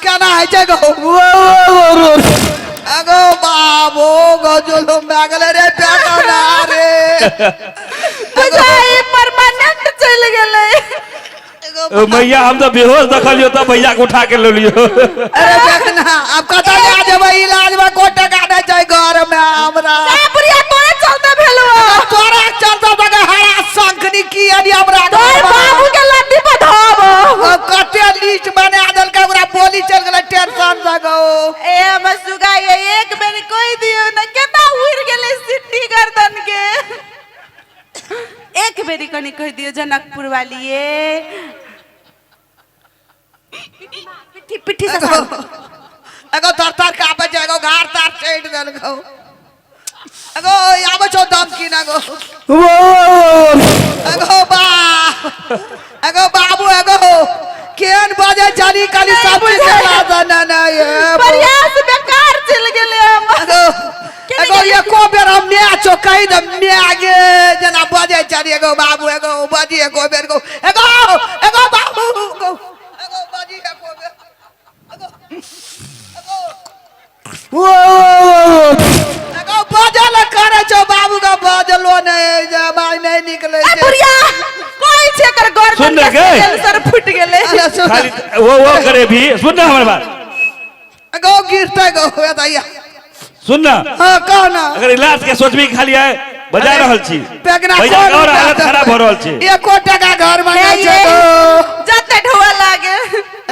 केना होइ छै गो? अगो बाबो गो, जुलुम भए गेलै रे बेटा रे। बुझाइ परमानेंट चलि गेलै। एगो मैया, हम तऽ बेहोश देखलियो तब भैया के उठा के लेलियो। अरे देखना, आब कतऽ लए जेबै इलाज में? को टका नहि छै घर में हमरा। ए बुढ़िया, तोरे चलते भेलौ। तोरा चलते तक हरा शंखनी की अभी हमरा। तोर बाबू के लड्डी पर धोबो। कते लिस्ट बना देलकै ओकरा, बोली चल गेलै टेंशन से गो। ए हमर सुगा, ये एक बेर कहि दियौ ने, केना उड़ि गेलै सिट्टी गर्दन के। एक बेरी कनि कहि दियौ जनकपुर वाली। ये पिट्ठी पिट्ठी से एगो एगो तर तर के आबै छै, एगो घार तार चढ़ि देलकौ। एगो आबै छौ दम की ना गो? एगो बा, एगो बाबू, एगो केहन बजै छली खाली सब चीज चला ना ना ये प्रयास बेकार चलि गेलै हमर। एगो एगो एको बेर हम my छौ कहि दे my गे, जेना बजै छली। एगो बाबू, एगो बजी एको बेर गो। एगो एगो बाबू गो, एगो बजी एको बेर। एगो एगो एगो बजल करै छौ बाबू के, बजलो नहि जमाइ नहि निकलै ए छै। बुढ़िया, कहै छै एकर गर्दन सुन के गे। सेंसर फुटि गेलै। अरे सुन। खाली वो करे भी, सुन ना हमर बात। एगो गिरतै गो एतैया। सुन ना। हाँ, कह ना। अगर इलाज के सोचबी, खाली आए बजा रहल छी। पेगना भैया के और हालत खराब हो रहल छै। एको टका घर में नहि छै गो। जते ढोआ लागे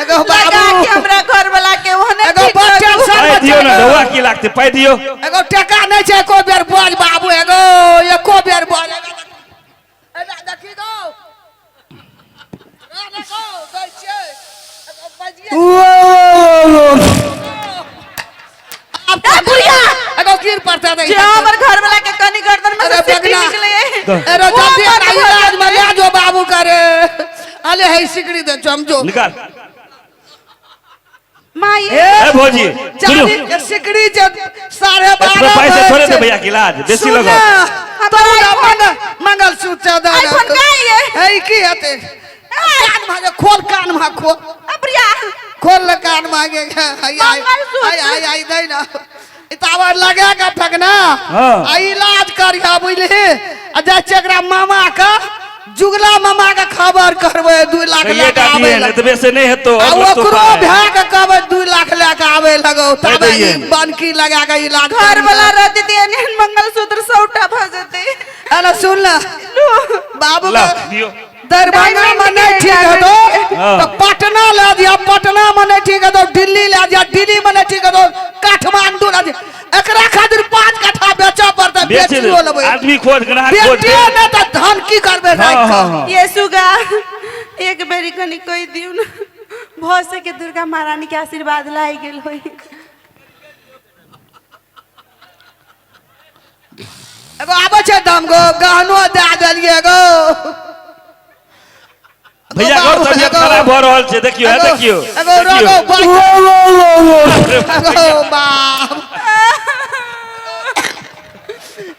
एगो लगा बाबू। के हमरा घर वाला के ओहने एगो ठीक करू। टेंशन पाइ में दियौ छै ने। गो। ढौआ की लागतै, पाइ दियौ। एगो टका नहि छै, एको बेर बज बाबू, एगो एको बेर बज। एगो एना देखी गो, ए देखो, दै छियै। एगो बजिए। आब ए बुढ़िया! एगो गिर पड़तै जे हमर घर वाला के कनी गर्दन में अरे से सिट्टी बेगना। निकले। अरे वो जल्दी बंद हमरा भऽ इलाज में जेतै। ले जो बाबू करे। अले है सिकड़ी दे समझो। निकाल। माई। ए ए भौजी, सुनू। चांदी के सिकड़ी जे साढ़े एतबे बारह पाइ से थोड़े बजे देबै भैया के इलाज बेसी सुन लगत। ना, तोरा मंगलसूत्र दे। आईफोन कहाँ ये? है की हेतै? कान में खोल, कान में खोल। ए बुढ़िया। खोल ले कान मांगे। आई आई। मंगलसूत्र। आई आई आई, दे ना इतावर लगा के फेंकना। हाँ। आ इलाज करिहा, बुझली? आ जाइ छियै एकरा मामा के, जुगला मामा के खबर करबै, 2 लाख कहिए लए के टा आबै दिए। लग। एतबे से नहीं हेतो। आ और लगतो ओकरो पाइ। भए के कहबै 2 लाख लए के आबै लगौ, तबे ई दैयै। बनकी लगा के इलाज घर वाला रहते ते एहन मंगलसूत्र सौटा भऽ जेतै। अरे सुन ले बाबू ला के, दियो। दरभंगा में नहीं ठीक हेतो हाँ। तो पटना ले दिया, पटना में नहीं ठीक हेतो दिल्ली ले दिया, दिल्ली में नहीं ठीक हेतो काठमांडू ले दिया। एकरा खातिर 5 कट्ठा बेचऽ पड़तै। बेच बेचियो लेबै। आदमी खोज, ग्राहक खोज। बेचियो नहि तऽ धन की करबै हाँ राखि हाँ कऽ? हाँ। ये सुगा, एक बेरी कनी कहि दियौ ने, भऽ सके दुर्गा महारानी के आशीर्वाद लागि गेल होई। एगो आबै छै दम गो, गहनो दए देलियै गो। भैया के और बाबू, तबियत एगो- खराब भऽ रहल छै, देखियौ। एगो- देखियौ। एगो देखियौ। रगो एगो बाप।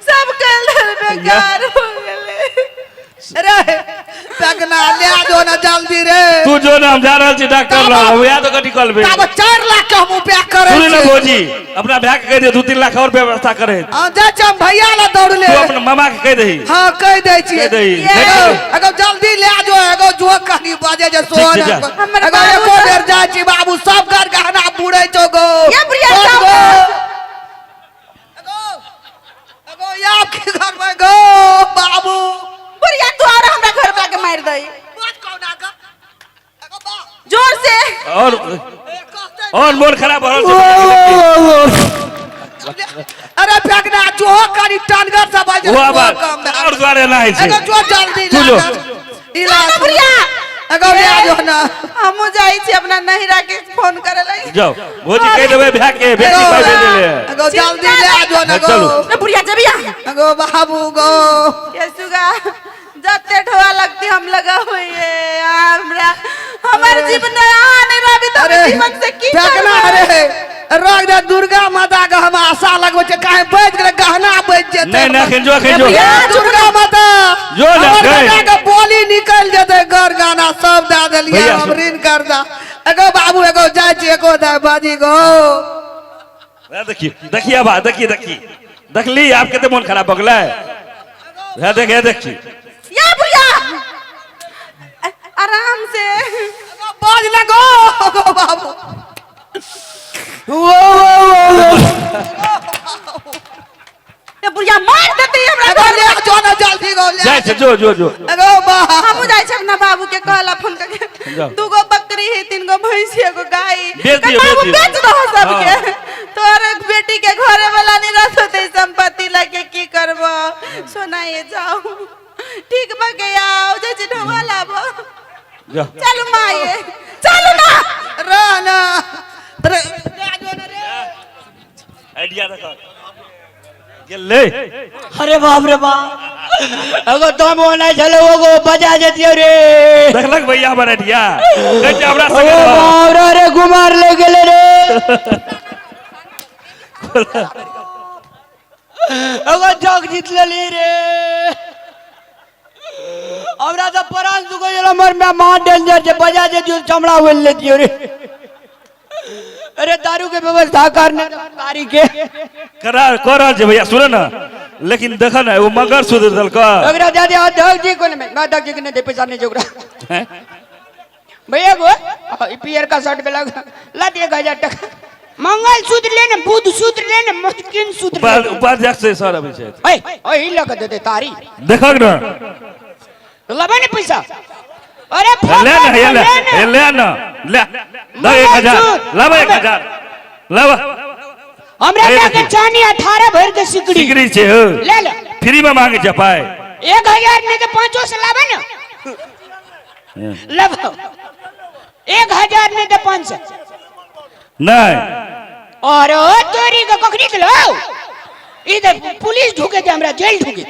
सब कल बेकार हो गेलै। रे तगना, ले जो ना जल्दी रे। तू जो ना, हम जा रहल छी डॉक्टर लग, हम याद कटी कलबे। तब 4 लाख के हम उपाय करै सुनी ना छी। भौजी, अपना भैया के कहि दे, 2-3 लाख और व्यवस्था करे। हाँ, जाइ छी हम भैया ला दौड़ले। तू अपना मामा के कहि दही। हाँ, कहि दै छियै। कहि दही। एगो एगो जल्दी ले जो, एगो जो कनी बजे जे सोन। छै, जा। हमर एगो बाबू एको बेर जाइ छी बाबू, सब घर गहना बुड़ै छौ गो। ये बुढ़िया, सब सब गो। एगो एगो आब की करबै गो बाबू? बुढ़िया, तू और हमरा घर वाला के मारि दई। बात कौना का एगो बा। जोर से। और ए, कहतै। और मोन खराब भऽ रहल छै भैया के, देखियौ। अरे फेकना, जो कनी टनगर से बाजै। वो आवाज और द्वारे ना होइ छै। एगो जो जल्दी तू जो। ला इलाज। ना बुढ़िया। एगो ले जो ना। हमहूँ जाइ छी अपना नहिरा के फोन करे लगी। जाओ भौजी, कहि देबै भैया के, बेसी पाइ भेजै ले। एगो जल्दी ले जो ना गो। चलू। ना बुढ़िया, जबिया। एगो बाबू गो। ये सुगा, जते ढोआ लगती हम लगा हुए। हमरा हमर जीवन अहाँ नहीं रहबी तऽ अरे हम जीवन से की फेकना करबै? अरे। रख दे दुर्गा माता के हम आशा लगबै छै काहे बचि गेलै गहना बचि जेतै। नहीं नहीं अखन जो अखन जो ए दुर्गा माता जो ना, हमर गए। बेटा के बोली निकल जेतै गर गाना सब दए देलियै भैया, हम ऋण कर्जा। एगो बाबू एगो जाइ छी एगो दाय बाजी गो। देखिए देखिए अब देखिए देखिए देखली आप कते मन खराब भऽ गेलै। हे देख हे देखी या बुढ़िया आराम से बाज लगो गो बाबू। वो वो वो वो ए बुढ़िया मार देते हमरा एगो घर ले जो ना जल्दी गो ले। जाइ छै जो जो जो। एगो बा हमहूँ जाइ छी अपना बाबू के कहला फोन करके जाओ। दूगो बकरी है 3 गो भैंस है एगो गाय। बेच दियौ, बाबू बेच दियौ। बेच दहो सबके। तोहर बेटी के घरे वाला नहीं रहतो ते संपत्ति लगे की करबो सोनाए जाओ ठीक बा के आओ जाइ छी ढोवा लाबो। जाओ। चलू माये चलू ना रहना रे आइडिया देखो गेलै। अरे बाप रे बाप एगो दम होना छले ओगो बजा जतियो रे। देखलक भैया हमर आइडिया कहै छै हमरा ओ संगे रह। बाप रे रे गुमार ले गेले रे। एगो जग जीत लेली रे। हमरा तऽ प्राण सुखै छल हमर माय माँ डेंजर छै बजा जतियो चमड़ा उल लेतियो रे। अरे दारू के व्यवस्था करने तारी के करा कह रहल छै भैया सुन ना लेकिन देख ना एगो मगर सुधर देलक। ओकरा दे दे अध्यक्ष जी कोन में अध्यक्ष जी के नहीं दे पैसा नहीं जोगरा। हैं? भैया गो ई पियर का शर्ट पे लगा ला दे 1000 टका। मंगल सूत्र ले ने बुध सूत्र ले ने मुश्किल सूत्र ले। उपाध्यक्ष से सर अबै छै। ए ओही लग दे दे तारी देखक ना लबे ने पैसा। अरे ले ना हे ले हे ले ना ले दे 1000 लाबे 1000 लाबा। हमरा ए के देखी। चानी 18 भर के सिकड़ी सिकड़ी छै हो। ले ले फ्री में मांगे छै पाई। 1000 नहीं तो 500 से लाबे ना लाबो 1000 नहीं तो 500 नहीं। और ओ तोरी के कखनी दिलो इधर पुलिस ढुके दे हमरा जेल ढुके।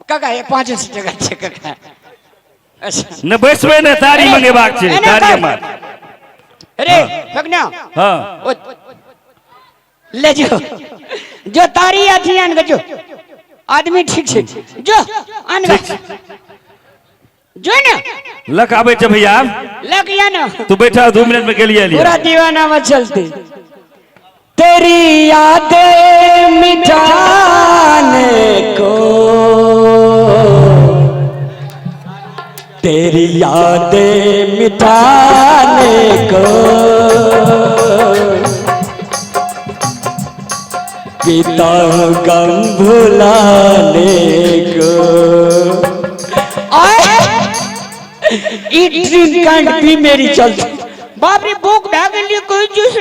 काका ये 500 टका छै काका। अच्छा ने बैसबै ने तारी मंगेबाक छै एना तारी कर। हमर। अरे फगना हां ओ ले जो जो तारी अथी आन के जो आदमी ठीक छै जो आन के जो ना लक आबै छै भैया लक या ना तू बैठा 2 मिनट में गेलिए लिया। पूरा दीवाना मत चलते तेरी यादें मिटाने को तेरी यादें मिटाने को पिता गम भुलाने को। आए ड्रीम कैंट भी मेरी चलती। बाप रे भूख भाग लिए कोई चीज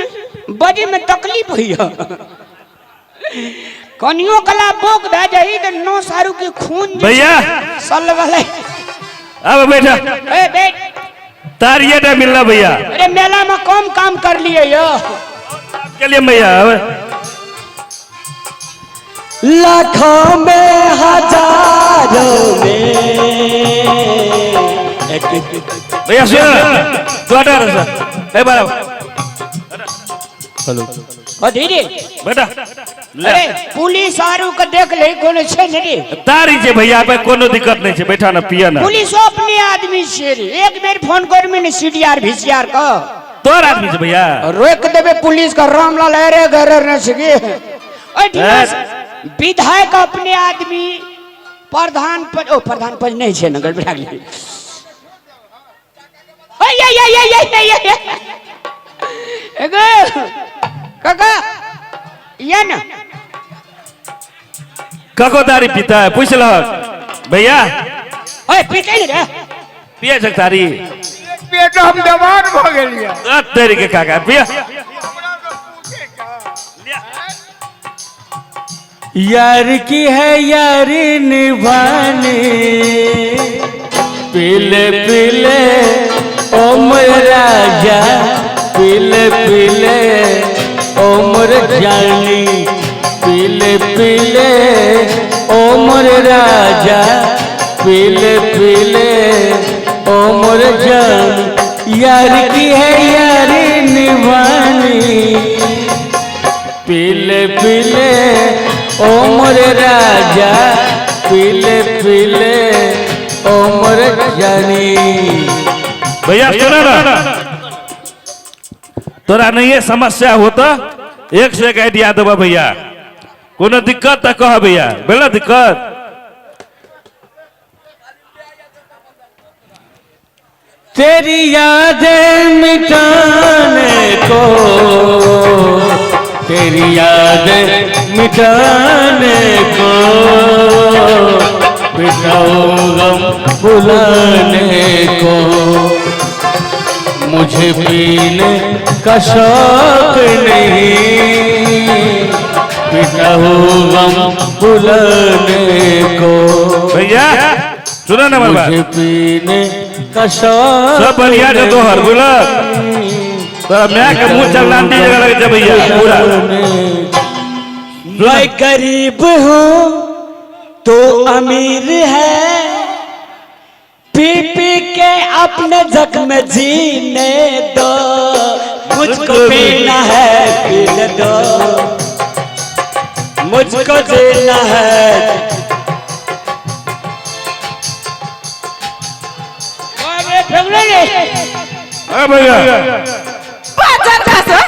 बजे में तकलीफ हुई है। कनियो कला भूख भा जाई तो 9 सारू के खून भैया सल वाले। अब बैठा ए बैठ तारिये टा मिलना भैया। अरे मेला में कम काम कर लिए यो चलिए भैया। अब लाखों में हजारों में एक भैया सुन तू हटा रहा ए बराबर हेलो ओ धीरे बेटा ले। अरे पुलिस आरू के देख ले कोनो छै ने रे तारी छै भैया पे कोनो दिक्कत नहीं छै बैठा ना पिया ना। पुलिस अपने आदमी छै रे एक बेर फोन करबी ने सीडीआर वीसीआर का तोर आदमी छै भैया रोक देबे पुलिस का रामलाल अरे घर न सके। विधायक अपने आदमी प्रधान पद ओ प्रधान पद नहीं छै ने गड़बड़ा गेलै। एगो काका ये ना कको तारी पीता है पूछ लहक भैया। ओए पीते नहीं रे पिए छै तारी पेट हम जवान भ गेलियै तेरी के काका पिया। यार की है यारी निभानी पीले पीले ओ मोर राजा पीले पीले ओ मोर जानी पीले पीले ओ मोर राजा पीले पीले ओ मोर जानी यार की है यारी निभानी। मोरे राजा पीले पीले ओ मोरे जानी। भैया सुना ना, तोरा नहीं ये समस्या होता, एक से एक आइडिया देबा भैया, कोनो दिक्कत त कह भैया, बोला दिक्कत। तेरी यादें मिटाने को, तेरी यादें मिटाने को, मिटाओ गम भुलाने को, मुझे पीने का शौक नहीं, मिटाओ गम भुलाने को, भैया सुना ना बाबा, मुझे पीने का शौक सब बढ़िया है तोहर, बोला तोरा my के मुंह चलना नहीं जगह लगे छै भैया पूरा। मैं गरीब हूँ तो अमीर है, पी पी के अपने जख्म जीने दो, मुझको पीना है पीने दो, मुझको जीना है। हाँ भैया बाजार खसो।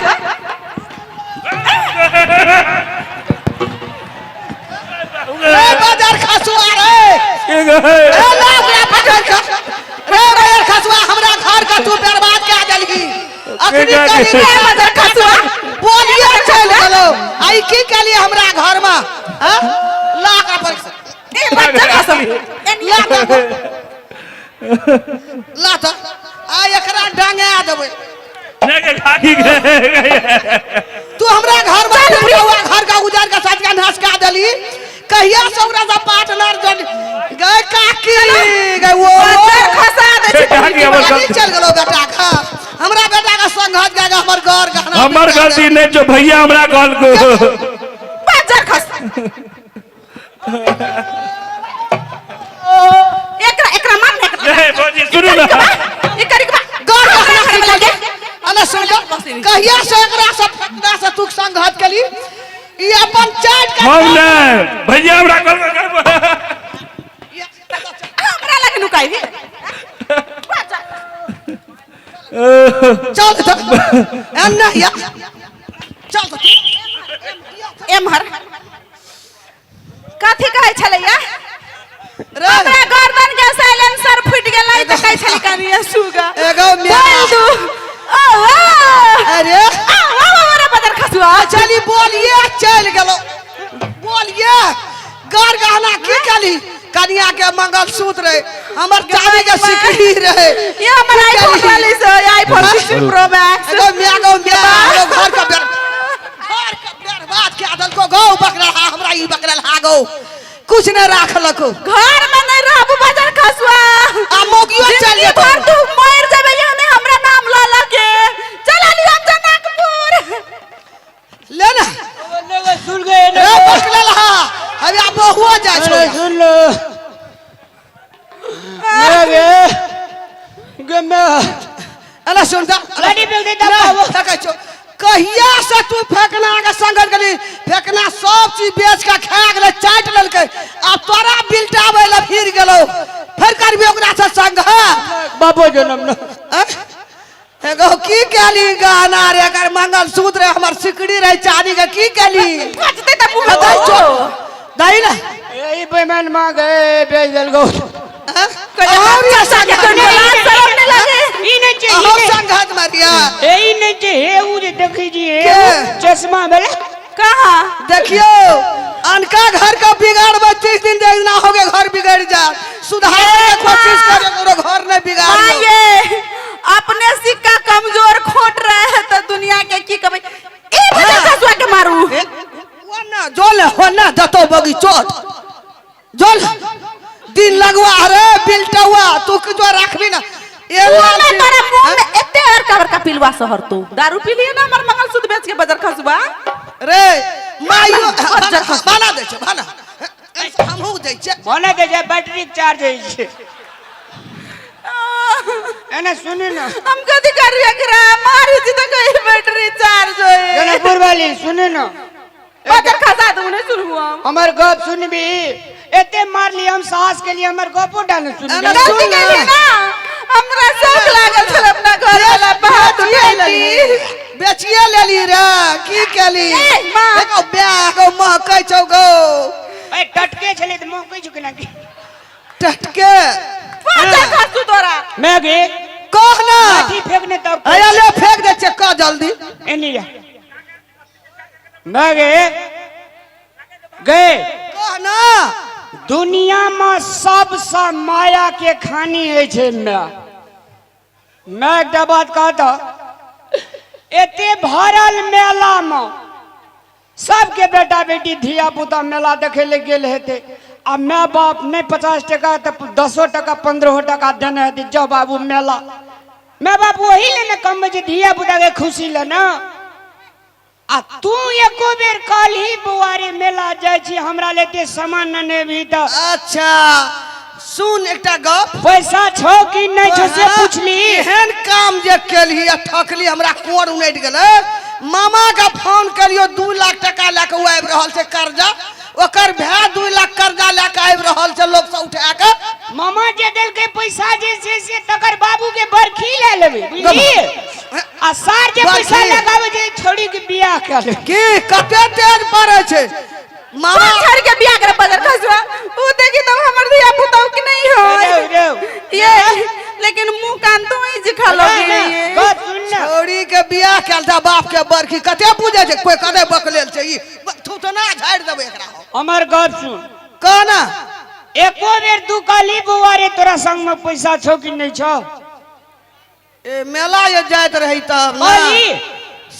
रे बाजार खसुआ रे, ए ला ओकरा पकड़ के रे बाजार खसुआ, हमरा घर का तू बर्बाद कए देलही। अखनी कही रे बाजार खसुआ बोलिए चल गेलो, आई की केलिए हमरा घर में? हां ला ओकरा पर ए बाजार खसो ला ला त आ एकरा डांगा देबै। तू हमरा घर में हुआ घर का उजाड़ के साथ का नाश का देली, कहिया से ओकरा से पार्टनर जन गए काकी गए वो बाजार खसा दे छै। काकी हमर गलती चल गेलो बेटा का, हमरा बेटा का संगत गए हमर घर गहना हमर गलती नहीं जो भैया हमरा कहल को बाजार खस। एकरा एकरा मार ने नहीं भौजी सुनू ना, एकरा एकरा घर गहना की लगे अरे सुन कहिया से एकरा से फेकना से तू संगत केली, ई अपन चाट के हम नहीं भैया हमरा कहल हमरा लगे नुकाई भी। चल तो एन्ना या चल तो एमहर कथी कहै छलैया? रे हमरा गर्दन के साइलेंसर फूटि गेलै त कहै छलै कनिया सुगा एगो म्या बोल दू। ओ ओ अरे आ ओ हमरा बदर खसुआ चली बोलिए चल गेलो, बोलिए घर गहना की कली, कनिया के मंगलसूत्र रहे, हमर चांदी के सिकड़ी रहे, ये हमर आईफोन वाली से आईफोन 16 प्रो मैक्स। एगो म्या गो म्या घर का घर का बर्बाद के आदल को गौ बकरा हमरा ई बकरा हा गौ कुछ न राखलको, घर में नहीं रहबू बाजार खसुआ आ मोगियो चल जेतौ। घर तू मर जेबे ये ने हमरा नाम ल ल के चल आली हम जनकपुर ले ना सुन गए रे बकरा हा अबे आ बहुआ जाइ छौ। सुन लो गे गे मैं अला सुन दा लड़ी पे दे दबाओ। देखै छौ कहिया से तू फेकना के संगत गेली, फेकना सब चीज बेच के खा गेलै, चाटि लेलकै, आ तोरा बिलटाबै लए फिर गेलौ, फेर करबी ओकरा से संग। बाबो जनम न एगो की केली गहना रे, एकर मंगलसूत्र रे, हमर सिकड़ी रहे चांदी के, की केली बचतै त मुँह दही छौ दही ना यही बेईमान मां गए बेच देल गो। और ये संगत लाज शरम नहीं लगे। ई नहीं चाहिए, और संगत मारिया यही नहीं चाहिए, ऊ जे देखी जी के? चश्मा भेले कहाँ देखियो अनका घर का बिगाड़ में 30 दिन देखना हो गए घर बिगड़ जा, सुधारने के कोशिश करे करो घर नहीं बिगाड़। ये अपने सिक्का कमजोर खोट रहे हैं तो दुनिया के की कभी ए बजा खसुआ के मारू वो ना जोल हो ना दतो बगी चोट जोल दिन लगवा अरे बिलटुआ तू के जो रखबी ना ये मुंह में तोरा मुंह में एते बड़का बड़का पिलुआ शहर तू दारू पी लिए ना हमर मंगलसूत्र बेच के बजर खसुआ रे माइयो भाना दे छे भाना हमहू दे छे भाना दे छे बैटरी चार्ज होई छे एने सुनी ना हम कथी करिए एकरा मारू जी त कही बैटरी चार्ज होई जनकपुर वाली सुनी ना बजर खसा दू नहीं सुनबू हम। हमर गप सुनबी? एते मारली हम साहस के लिए, हमर गपो डाल सुनबी? एना गलती सुन ना। केली ना, हमरा शौक लागल छल अपना घर वाला बात उठैती। बेचिए लेली रे, की केली? ए, माँ। एगो ब्याह गो महकै छौ गो। ए, टटके छलै तऽ महकै छौ केना की? टटके। बजर खसू तोरा। मैं गे। कह ना। लाठी फेंकने तब। अया ले, फेंक दे छै, कह जल्दी। एनी जा। मैं गे गए। कह ना। दुनिया में सबसँ माया के खानी होइ छै माय। मैं एकटा बात कहता, एते भरल मेला में सबके बेटा बेटी धिया पुता मेला देखे ले गेल हेतै आ my बाप नहि 50 टका तऽ 10 टका 15 टका देने हेतै, जाओ बाबू मेला। My बाप वही ले ने कमबै छै, धिया पुता के खुशी ले ने। आ तू एको बेर कहलही बौआ रे मेला जाइ छी, हमरा ले एते सामान नेबही तऽ? अच्छा सुन एकटा गप। पैसा छौ कि नहि छौ से पुछली? एहन काम जे केलही आ ठकली, हमरा कोर उनटि गेलै। मामा के फोन करियो, 2 लाख टका लए कऽ ओ आबि रहल छै कर्जा, ओकर भाय 2 लाख कर्जा लए कऽ आबि रहल छै लोक से उठा कऽ। मामा जे देलकै पैसा जे छै से तकर बाबू के बरखी लए लेबै, बुझलियै? आ सार जे पैसा बरखी। लगाबै छै, छौड़ी के बियाह कए लेबै। की कते तेज पड़ै छै मामा। कोन छाड़ के बियाह करे बजर खसुआ? ऊ देखी तब हमर धिया पुता के नहीं हो। रे, रे। ये लेकिन मुंह कान तो ही जिखा ना, लोगे। गप सुन ना। छौड़ी के बियाह कयल तऽ बाप के बरखी। कते पूजै छै कोइ, कते बकलेल छै ई, थूथना झाड़ि देबै एकरा हम। हमर गप सुन। कह ना। एको बेर तू कहली बौआ रे तोरा संग में पैसा छौ कि नहि छौ? ए मेला जे जाइत रही तब ना। कहली?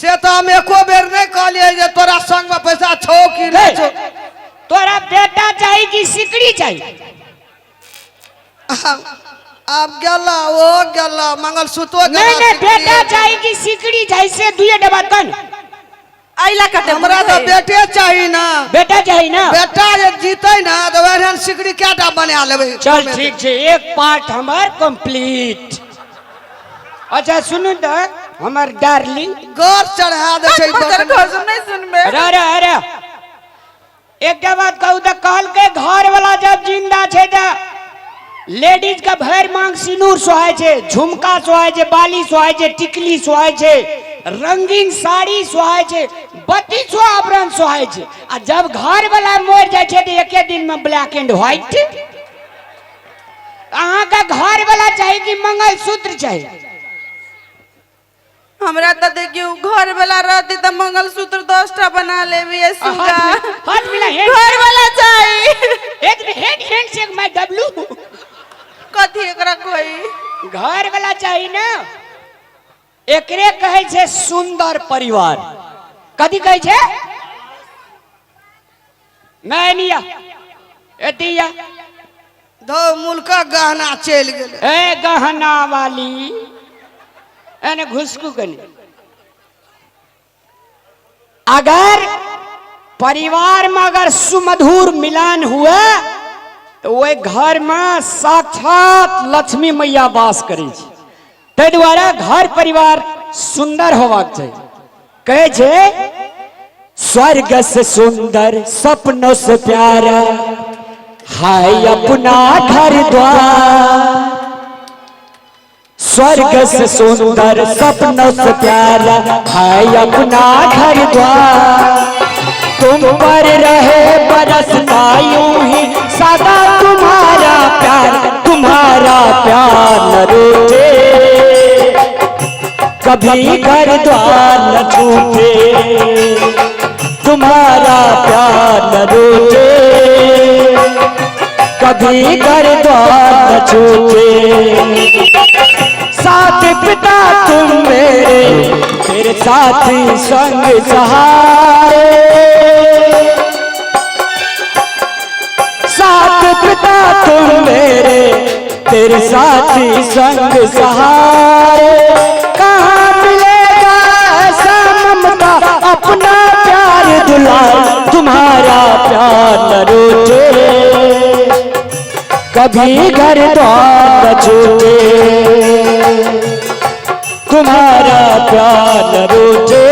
से तऽ हम एको बेर नहि कहलियै जे तोरा संग में पैसा छौ कि नहि छौ। तोरा बेटा चाही कि सिकड़ी चाही? आब गेला, ओ गेला मंगलसूत्रो गेला। नहीं नहीं, सिकड़ी। बेटा चाही कि सिकड़ी चाही से दुए डब्बा कन। अइला कते हमरा तऽ बेटे चाही ना। बेटा चाही ना? बेटा जे जीतै ना तऽ एहन सिकड़ी कएटा बना लेबै। चल ठीक छै, एक पार्ट हमर कंप्लीट। अच्छा सुनू तऽ हमर डार्लिंग। गौर चढ़ा दै छै। बजर खसु नहीं सुनबे। अरे अरे अरे, एकटा बात कहू तऽ, कहलकै घर वाला जब जिंदा छै तऽ लेडीज के भरि मांग सिनूर सोहाय छै, झुमका सोहाय छै, बाली सोहाय छै, टिकली सोहाय छै, रंगीन साड़ी सोहाय छै, 32 आभरण सोहाय छै। आ जब घर वाला मरि जाइ छै तऽ एके दिन में ब्लैक एंड व्हाइट। अहाँके घर वाला चाही कि मंगलसूत्र चाही? हमरा तऽ देखियौ घर वाला रहते तऽ मंगलसूत्र 10टा बना लेबी। सुगा। हाथ मिला, हैंड। घर वाला चाही। एक हैंड हैंड शेक माय डब्लू। कथी एकरा कोई? घर वाला चाही ना? एकरे कहै छै सुंदर परिवार। कथी कहै छै? मैं निया एतिया। धौ, मुल्कक गहना चलि गेलै। ए गहना वाली, एने घुसकू कनी। अगर परिवार में अगर सुमधुर मिलान हुए तो ओहि घर में साक्षात लक्ष्मी मैया वास करै छै। ताहि दुआरे घर परिवार सुंदर होबाक चाही। कहै छै स्वर्ग से सुंदर, सपनों से प्यारा है अपना घर द्वार। स्वर्ग से सुंदर, सपनों से प्यारा है अपना घर द्वार। तुम पर रहे बरसता यूं ही सदा तुम्हारा प्यार, तुम्हारा प्यार न रूठे कभी, घर द्वार न छूटे। तुम्हारा प्यार न रूठे कभी, घर द्वार न छूटे। साथ पिता तुम मेरे, मेरे साथी संग सहारे। साथ पिता तुम मेरे, तेरे साथी संग सहारे। कहाँ मिलेगा ऐसा ममता अपना प्यार दुलार, तुम्हारा प्यार न रूठे कभी, घर द्वार न छूटे। तुम्हारा प्यार न रूठे।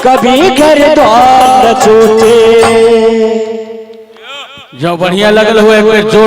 कभी घर द्वार न छूटे। जो बढ़िया लगल हुए एक बेर जोर